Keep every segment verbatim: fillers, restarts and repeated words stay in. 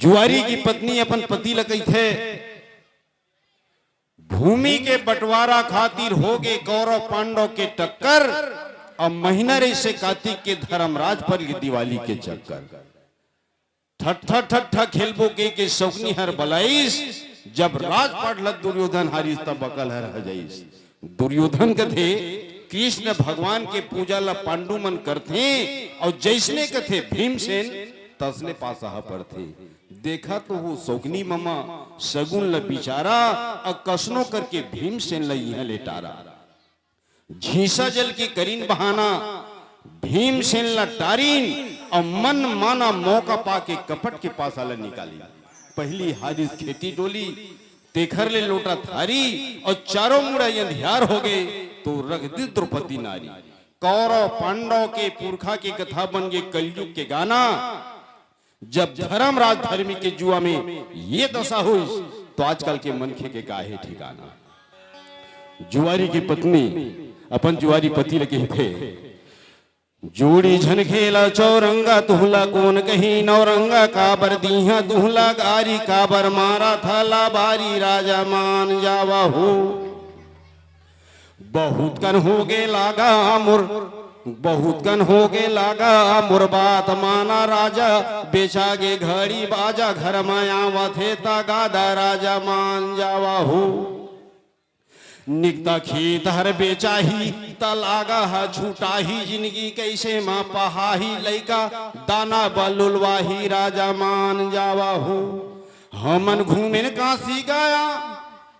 जुआरी की पत्नी अपन पति ल कहिथे, भूमि के बंटवारा खातिर होगे कौरव पांडव के टक्कर। अब महीना रहिसे कातिक के, धर्मराज पर गे दिवाली के चक्कर। ठट्ठा ठट्ठा खेलबो के, के सौगनी हर बलाइस। जब राजपाट ल दुर्योधन हारिस, तब बकल हर हजाइस। दुर्योधन कथे, कृष्ण भगवान के पूजा ल पांडु मन करथे, अउ जइसने कथे भीमसेन, तसने पासा ह पड़थे। देखा तो हो सौगनी ममा, सगुन ल बिचारा, अउ कसनो करके भीमसेन ल इहां ले टारा। झींसा जल के करिन बहाना, भीमसेन ल टारिन, अउ मन माना मौका पाके कपट के पासा ल निकालिन। पहिली हारिस खेती डोली, तेखर ले लोटा थारी, अउ चारों मुड़ा अंधियार होगे, तो रख दिस द्रौपदी नारी। कौरव पांडव के पुरखा के कथा बन गे कलयुग के गाना। जब धर्मराज धर्मी के जुआ में ये दशा होइस, तो आजकल के मनखे के का हे ठिकाना। जुआरी की पत्नी अपन जुआरी पति ल कहिथे, जोड़ी झन खेला चौरंगा, तुहला कोन कही नौरंगा, काबर दीहा तुहला गारी, काबर मारा था लाबारी, राजा मान जावा हो। बहुत कन होगे लागा मोर, बहुत कन होगे लागा मोर, बात माना राजा, बेचा गे घड़ी बाजा, घर म आवत हे त गादा, राजा मान जावा हो। निकता खेत हर बेचाही, त लागा ह छुटाही, जिनगी कइसे म पहाही, लइका दाना बलुलवाही, राजा मान जावा हो। हमन घूमेन काशी गया,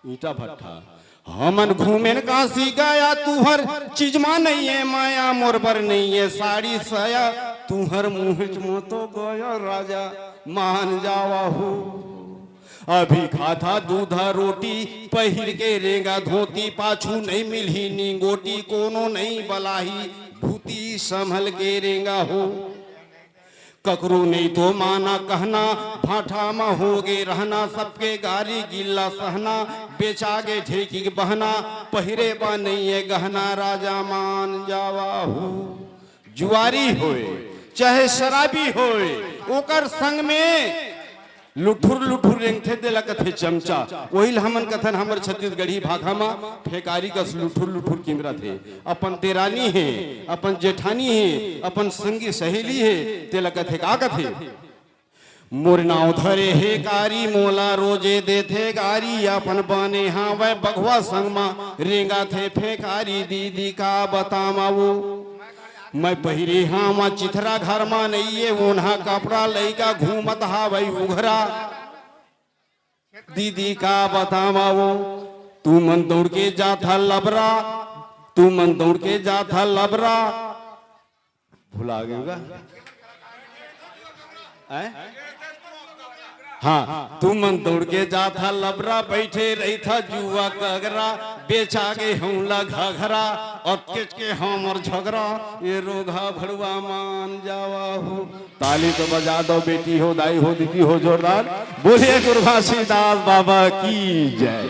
ईंटा भट्ठा, हमन घूमेन काशी गया, तुहर चीज मा नइये माया, मोर बर नइये साड़ी साया, तुहर मुँहेच म तो गया, राजा मान जावा हो। अभी खाता दूधा रोटी, पहिर के रेंगा धोती, पाछू नइ मिलही निंगोटी, कोनो नइ बलाही भूती, संभल के रेंगा हो। ककरो नइ तो माना कहना, भाठा म होगे रहना, सबके गारी गिल्ला सहना, बेचा गे ढेकी के बहना, पहिरे बा नइये गहना, राजा मान जावा हो। जुआरी होय चाहे शराबी होय, ओकर संग में लुठुर लुठुर रेंगथे, तेला कथे चमचा। ओही ल हमन कथन, हमर छत्तीसगढ़ी भाखा म फेकारी कस लुठुर लुठुर किंदरत हे। अपन देरानी हे, अपन जेठानी हे, अपन संगी सहेली हे, तेला कथे का कथे? मोर नाव धरे हे कारी, मोला रोजे देथे गारी, अपन बने हावय बघवा संग म रेंगाथे फेकारी, दीदी का बतावं वो। मैं पहिरे हावं चिथरा, घर म नइये ओन्हा कपड़ा, लइका घूमत हावय उघरा। दीदी का बतावं वो, तुमन दौड़ के जाथा लबरा, तुमन दौड़ के जाथा लबरा। भुला गे होगा। हैं? हाँ, तुमन दौड़ के जाथा लबरा, बइठे रहिथा जुआ कगरा, बेचा गे हौला घघरा, अतकेच के हमर झगरा, ये रोगहा भड़ुआ मान जावा हो। ताली तो बजा दो बेटी हो, दाई हो, दीदी हो, जोरदार। बोलिए गुरु घासीदास बाबा की जय।